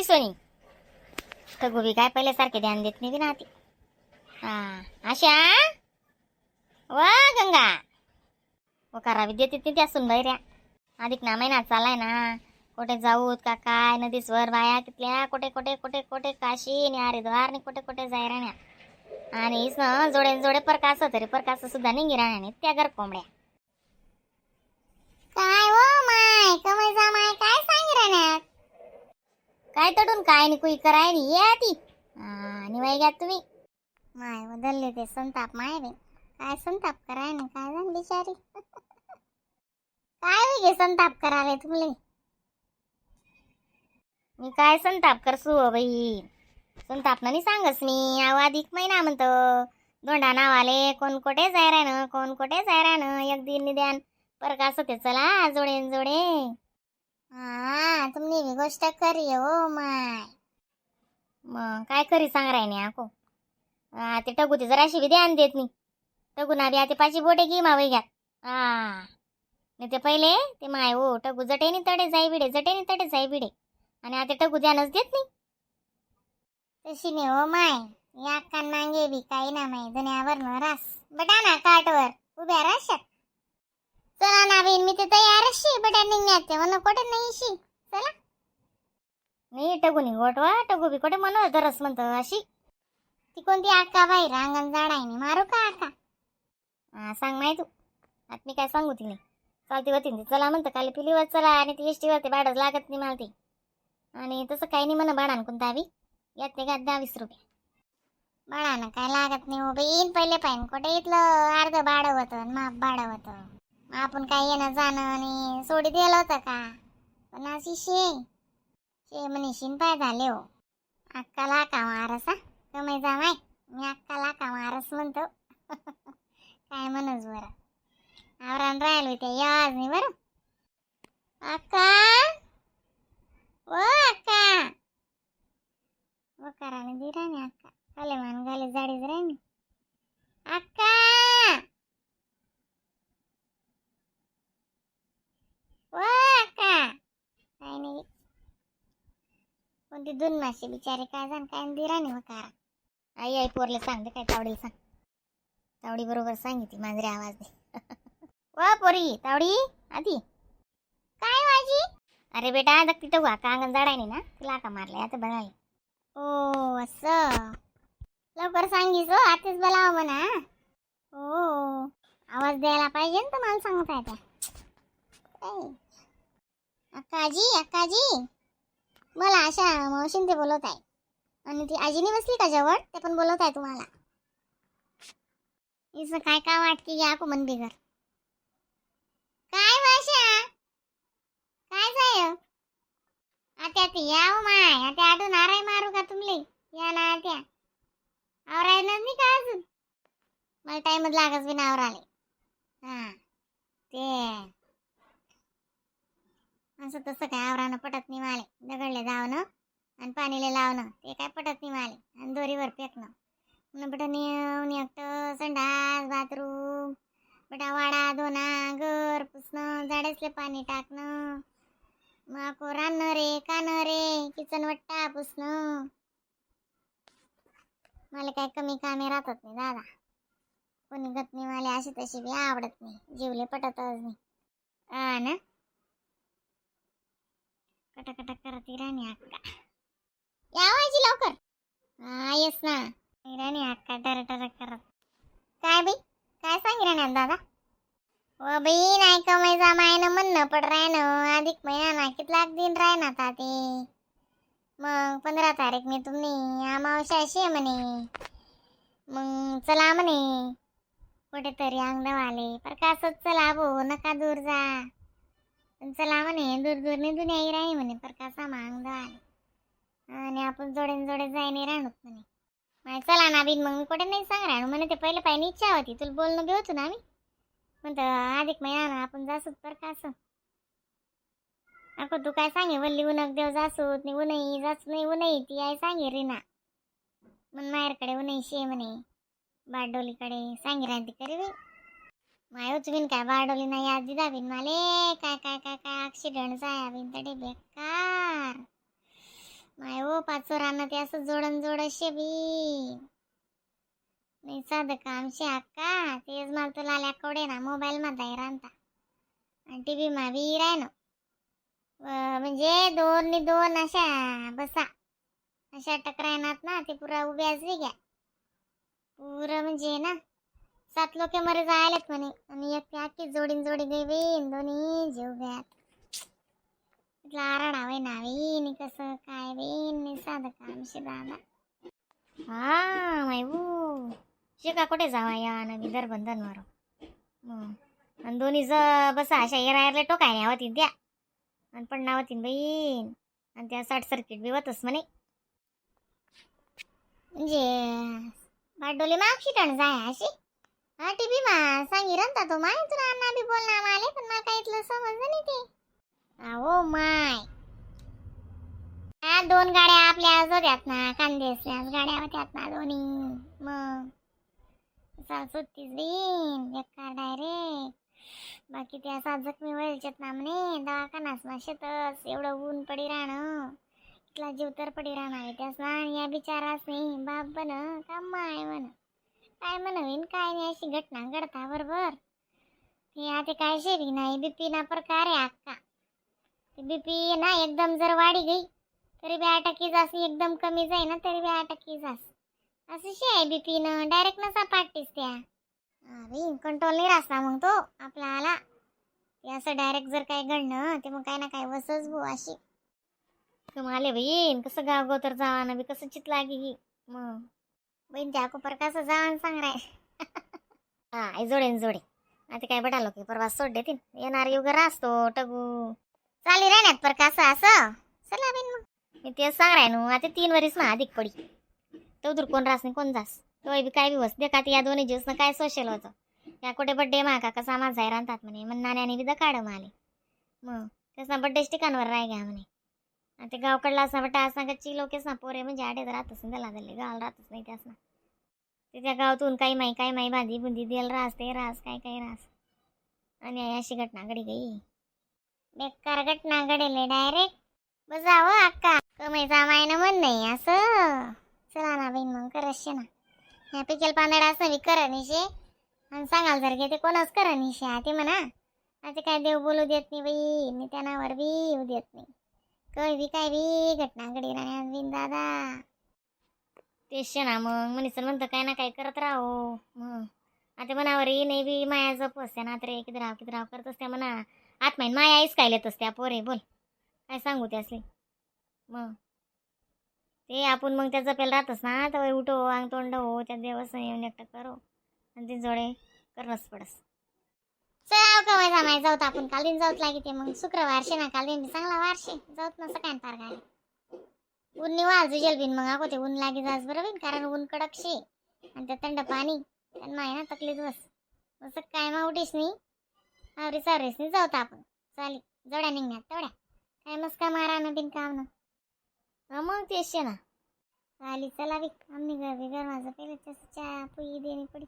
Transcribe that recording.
Sony. ठगू बी काय पहिल्यासारखे ध्यान देत नाही बी ना ती. हा आशा वा गंगा व करावी देते ती त्या सुनबाई ऱ्या. अधिक ना महिना चालाय ना, कुठे जाऊत का काय नदीसवर बाया कितल्या कुठे कुठे कुठे कुठे काशी नि हरिद्वार नि कुठे कुठे जाय राण्या. आणि इस जोडे न जोडे परकास तरी परकास सुद्धा निघी राहण्या त्या घर कोंबड्या. काय हो माय कमाई जा माय काय सांगी राहण्यात काय तडून काय नि कुई कराय नि ये ती निवाई घ्या तुम्ही. माय बदलले ते संताप माय रे काय संताप कराय ना काय जाण बिचारी. काय होई गे संताप कराले तुमले? मी काय संताप करसू हो बाई, संताप नाही सांगस मी. आव अधिक महिना म्हणतो दोंडा नावाले कोण कोठे जाय राहणं कोण कोठे जाय राहणं एक दिन निद्यान परकास ते चला जोडे न जोडे. हा तुम्ही बी गोष्ट खरी हो माय. मग काय खरी सांग राय आको. हा ते टगू ते जराशी बी ध्यान देत नाही. टगू ना बी आता पाची बोटे घे मावई घ्या. हा नाही ते पहिले ते माय हो टगू जटेनी तडे जाई बिडे जटेनी तडे जाई बिडे आणि आता टगू ध्यानच देत नाही. तशी नाही हो माय या मांगे बी काही ना माय दुनियावर न रास बटा ना काटवर उभ्या राहशात. चला ना बहीण मी ते तयार अशी बटा निघण्यात म्हणून कुठे नाही शी चला. नाही टगू नि गोटवा टगू बी कुठे म्हणत रस म्हणतो अशी ती कोणती आका बाई रांगण झाड आहे मारू का आका? हा सांग माय तू आता मी काय सांगू तिने. चालती होती ती चला म्हणतं काल पिलीवर चला आणि ती एस टीवर ते भाडंच लागत नाही मला ती. आणि तसं काही नाही म्हणा भाडान कोणता बी यात ते घात 10-20 रुपये भाडानं काय लागत नाही हो बाई. पहिले पाहिजे कुठे इथलं अर्ध भाडं होतं माप भाडं होतं मग आपण काय येणं जाणं आणि सोडी दिलं होतं का पण अशी शे शे म्हणे शिन पाय झाले हो. अक्काला का मारस हा कमाई जा माय मी अक्काला का मारस म्हणतो. काय म्हणूच बरं आवरान राहिलो ते याज नाही बरं. अक्का ओ अक्का ओ कराने दी राणी अक्का खाले मान घाले जाडीच राणी अक्का ओ अक्का काय नाही कोणती दोन मासे बिचारे काय जाण काय दिराणी हो कारा. आई आई पोरले सांग दे काय तावडीला सांग तावडी बरोबर सांगितली मांजरे आवाज दे. वा पोरी तावडी आधी काय भाजी? अरे बेटा दक तिथं वाका अंगण झाड आहे ना तिला का मारले आता बघायला. ओ असं लवकर सांगीस हो आताच बोलावं म्हणा. हो आवाज द्यायला पाहिजे ना तुम्हाला सांगता येत्या. अक्काजी अक्काजी मला आशा मावशीन ते बोलवत आहे आणि ती आजीने बसली का जवळ ते पण बोलवत आहे तुम्हाला. इसं काय काय वाटकी घ्या को मन बिगर काय भाषा काय जाय आता ते या हो माय आता आडून आराय मारू का तुमले या ना आत्या आवराय नाही का अजून मला टाइमच लागच बी आवराले. हा ते असं तसं काय आवरानं पटत नाही माले दगडले जावणं आणि पाणीले लावणं ते काय पटत नाही माले आणि दोरीवर फेकणं म्हणून बेटा नेऊन एकटं संडास बाथरूम बेटा वाडा दोना घर पुसणं झाडेसले पाणी टाकणं माको रान्न रे कान रे किचन वट्टा पुसणं मला काय कमी कामे राहतात नाही दादा. कोणी गत नाही मला अशी तशी बी आवडत नाही जीवले पटतच नाही. हा ना कटाकटा करत राणी अक्का या आजी लवकर. हा येस ना राणी अक्का टर टर करत काय बाई काय सांगी राणी दादा? व बाई नाही कमाई जामाय ना म्हणणं पड राय ना अधिक महिना ना कितलाक दिन राय ना आता ते मग 15 तारीख मी तुम्ही अमावस्या अशी आहे म्हणे मग चला म्हणे कुठेतरी अंगदवाले पर कासच चला भो नका दूर जा पण चला म्हणे दूर दूर नाही दुनिया राही म्हणे पर कसा अंगदवाले आणि आपण जोडे जोडे जाय नाही राहणूत म्हणे. माय चला ना बिन मग मी कुठे नाही सांग राहणू म्हणे ते पहिले पाहिजे इच्छा होती तुला बोलणं बी होतो ना आम्ही म्हणतं अधिक महिना ना आपण जासूत पर कासं अको तू काय सांगे वल्ली उनक देव जासूत नाही उन्ही जास नाही उन्ही ती आई सांगे रीना मन माहेरकडे उन्ही शे म्हणे बारडोलीकडे सांगे राहते करे बाई माय उचवीन काय बारडोली नाही आजी दाबीन माले काय काय काय काय ॲक्सिडेंट जाया बिन तडे बेकार. माय हो पाचोरानं ते असं जोडन जोड शे बी नाही साधं काम शे अक्का. तेच मला तुला आल्या कवडे ना मोबाईल मध्ये राहता आणि टीव्ही मा बी राय ना. म्हणजे दोन नि दोन अशा बसा अशा टकरायनात ना ते पुरा उभ्याच बी घ्या पुरं म्हणजे ना सात लोक मरे जायलेत म्हणे आणि एक ती अख्खी जोडीन जोडी गई बी दोन्ही जीव गयात. इथला आराडा वय ना बी कसं काय बी नाही साधं काम शे दादा. हा माय शिका कुठे जावा या ना बी दरबंधन मारो मग आणि दोन्ही ज बसा अशा एरायरले टोकाय नाही होती द्या आणि पण नावतीन बहीण आणि त्या साठ सर्किट बी होतच म्हणे. म्हणजे बारडोली मागशी टण जाय अशी. हा टीव्ही मा सांगी रंता तो माय तुला अण्णा बी बोलना माले पण मला काही इथलं समजलं नाही ते. अहो माय हा दोन गाड्या आपल्या होत्यात ना कांदेसल्याच गाड्या होत्यात ना दोन्ही. मग सुट्टीच बीन बेकार डायरेक्ट. बाकी त्या सात जखमी व्हायच्यात ना म्हणे दवाखानाच ना शेतच एवढं ऊन पडी राहणं इथला जीव तर पडी राहणार त्यास ना या बिचारास नाही बाप बन का माय म्हण काय म्हणवीन काय नाही अशी घटना घडता बरोबर. हे आता काय शेरी नाही बीपी ना प्रकार आहे अक्का. बीपी ना एकदम जर वाढी गई तरी बी अटकी जास एकदम कमी जाई ना तरी बी अटकी जास असं शे आहे बीपी न डायरेक्ट नसा पाटीस त्या अरे कंट्रोल नाही राहता मग तो आपला आला ते असं डायरेक्ट जर काय घडणं ते मग काय ना काय वसच भो अशी कमाले बहीण कसं गाव गाव तर जावा ना बी कसं चित लागी ही मग बहीण त्या कुपर कसं जावा सांग राय. हा आई जोडे न जोडे आता काय बटालो की परवा सोड देतील येणार युग असतो टगू चाली राहण्यात पर कसं असं चला बिन मग मी तेच सांग राय नु आता 3 वरीस ना अधिक पडी तो दूर कोण रास नाही कोण जास तो बी काय बी बस दे का या दोन्ही दिवस ना काय सोशल होतं या कुठे बड्डे मा का कसा माझा राहतात म्हणे मग नाण्याने बी काढ माले मग त्याचा बड्डेच ठिकाणवर राय घ्या म्हणे. आता गावकडला असा बटा असा कच्ची लोकेच ना पोरे म्हणजे आडेत राहतच नाही त्याला दिले गावाला राहतच नाही त्यास ना ते त्या गावातून काही माई बांधी बुंदी देल रास ते रास काय काय रास आणि अशी घटना घडी गई बेकार घटना घडेले डायरेक्ट बसावं अक्का कमाईचा मायनं म्हण नाही असं. चला ना बहीण मग करशे ना ह्या पिकेल पांदडा असं बी कर निशे आणि सांगाल जर घेते कोणाच कर निशे ते म्हणा आता काय देव बोलू देत नाही बाई मी त्या नावावर बी येऊ देत नाही काय बी काय बी घटना घडी राहण्यात बिन दादा तेच ना मग मनीसन म्हणतं काय ना काय करत राहो. मग आता मनावर ये नाही बी माया जप असते ना तर किती राव किती राव करत असत्या म्हणा आत्माईन माया आईच काय लेत असत्या पोरे बोल काय सांगू त्यासले. मग ते आपण मग त्या जपेल राहतच ना तर उठो अंग तोंड हो त्या देवस येऊन एकटं करो आणि ते जोडे करणंच पडस. चल कमाय जामाय जाऊत आपण काल दिन जाऊत लागे ते मग शुक्रवार शे ना काल दिन चांगला वारशे जाऊत ना सकाळ पार काय ऊन निवाल जुजेल बिन मग आको ते ऊन लागे जास बरं बिन कारण ऊन कडक शे आणि त्या थंड पाणी आणि माय ना तकलीफ बस असं काय मग उठीस नाही आवरी सावरीस नाही जाऊत आपण चाली जोड्या निघण्यात तेवढ्या काय मस्का मारा ना बिन काम ना. हा मग तेच शे ना चाली चला बी आम्ही घर बिगर माझं पहिले तसं चहा पुई देणी पडी.